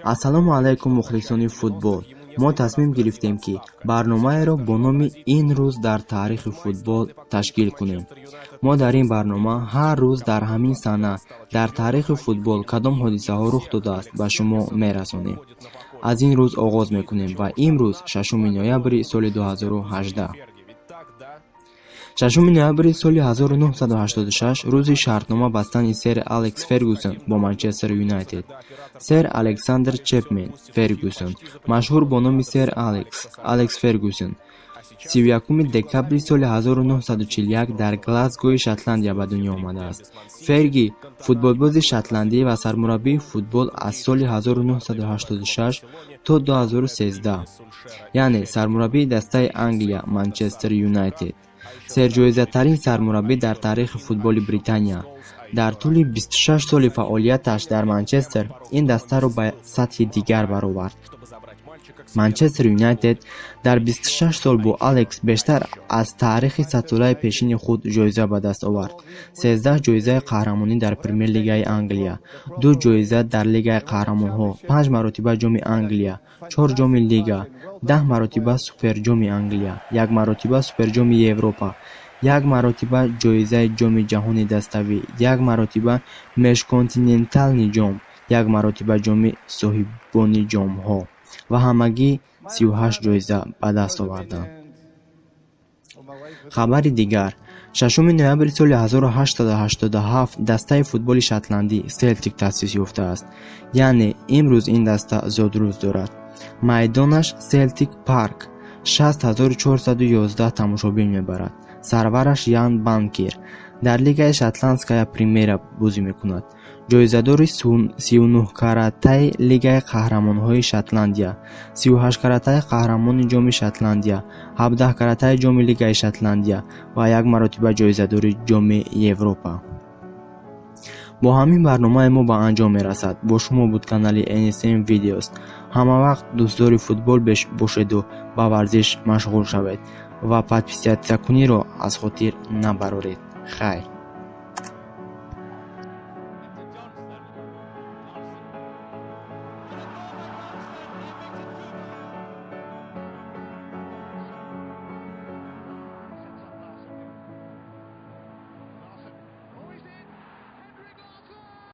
Ассалому алайкум, мухлисони футбол! Мо тасмим гирифтем, ки барномаеро бо номи «Ин рӯз дар таърихи футбол» ташкил кунем. Мо дар ин барнома ҳар рӯз дар ҳамин сана дар таърихи футбол кадом ҳодисаҳо рух додааст, ба шумо мерасонем. Аз ин рӯз оғоз мекунем ва имрӯз 6 ноябри соли 2018. 6 ноябри соли 1986, рӯзи шартнома бастани сэр Алекс Фергюсон бо Манчестер Юнайтед. Сэр Александр Чепмен Фергюсон, машҳур бо номи сэр Алекс, Алекс Фергюсон, 31 декабри соли 1941 дар Глазгои Шотландия ба дунё омадааст. Ферги футболбози шотландӣ ва сармураббии футбол аз соли 1986 то 2013, яъне сармураббии дастаи Англия Манчестер Юнайтед, серҷоизатарин сармураббӣ дар таърихи футболи Британия. Дар тӯли 26 соли фаъолияташ дар Манчестер ин дастаро ба сатҳи дигар баровард. Манчестер Юнайтед дар 26 сол бо Алекс бештар аз таърихи садсолаи пешини худ ҷоиза ба даст овард: 13 ҷоизаи қаҳрамонӣ дар Премер-лигаи Англия, ду ҷоиза дар Лигаи қаҳрамонҳо, панҷ маротиба Ҷоми Англия, чор Ҷоми Лига, 10 маротиба Суперҷоми Англия, як маротиба Суперҷоми Европа, як маротиба ҷоизаи Ҷоми ҷаҳони даставӣ, як маротиба Межконтинентальный ҷом, як маротиба Ҷоми соҳибони ҷомҳо ва ҳамагӣ 38 ҷоиза ба даст оварданд. Хабари дигар: 6 ноябри соли 1887 дастаи футболи шотландӣ Селтик таъсис ёфтааст, яъне имрӯз ин даста зодрӯз дорад. Майдонаш Селтик Парк 6411 тамошобин мебарад. Сарвараш Ян Банкир. Дар лигаи Шотландская Примера бозӣ мекунад. Ҷоизадори 39-каратаи Лигаи қаҳрамонҳои Шотландия, 38-каратаи қаҳрамони Ҷоми Шотландия, 17-каратаи Ҷоми Лигаи Шотландия ва як маротиба ҷоизадори Ҷоми Европа. Бо ҳамин барномаи мо ба анҷом мерасад. Бо шумо буд канали NSM Videos. Ҳама вақт дӯстдори футбол бошеду ба варзиш машғул шавед ва подписаться куниро аз хотир набароред. Хайр.